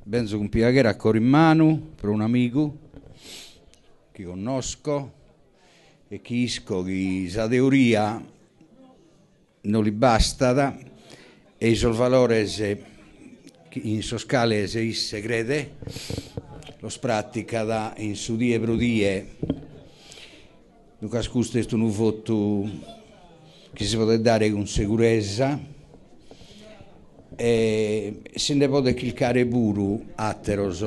Benzo cun piaghere a coro in manu pro un'amigu chi connosco e chi isco chi sa teoria no li bastat e sos valores in sos cales isse credet los pràticat in su die pro die. Duncas custu est unu votu chi si podet dare cun seguresa e si nde podet chircare puru àteros,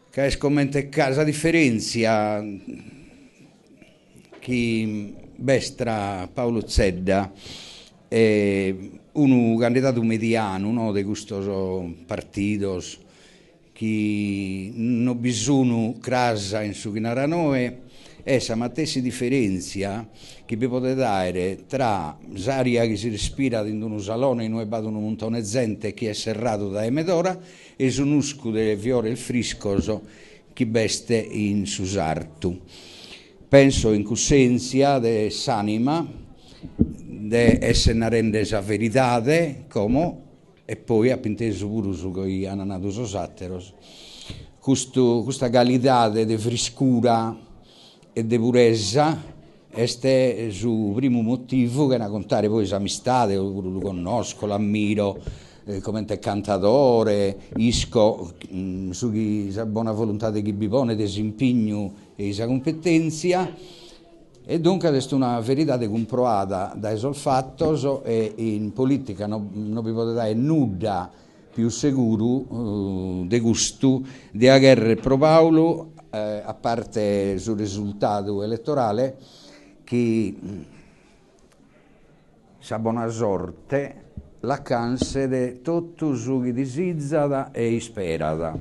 ca est comente ca sa diferèntzia chi b'est tra Paulu Zedda e unu candidadu medianu no de custos partidos chi no bi sun cras in su chi naran oe, est sa matessi diferèntzia chi bi podet àere tra s'ària chi si respirat in unu salone in ue b'at unu muntone 'e zente chi est serradu dae med'ora e su nuscu de fiores friscos chi b'est in su sartu. Penso in cussèntzia de s'ànima de èssere narende sa veridade como e poi apo intesu puru su chi an nadu sos àteros, custu custa calidade de friscura e de puresa est su primu motivu, chena contare poi s'amistade, eo puru lu connosco, l'ammiro comente cantadore, isco su chi sa bona voluntade chi bi ponet, s'impignu e sa cumpetèntzia E duncas est una veridade cumproada dae sos fatos e in polìtica no no bi podet àere nudda pius seguru de custu. Dia chèrrere pro Pàulu, a parte su resultadu eletorale, chi sa bona sorte l'acanset totu su chi disizat e isperat.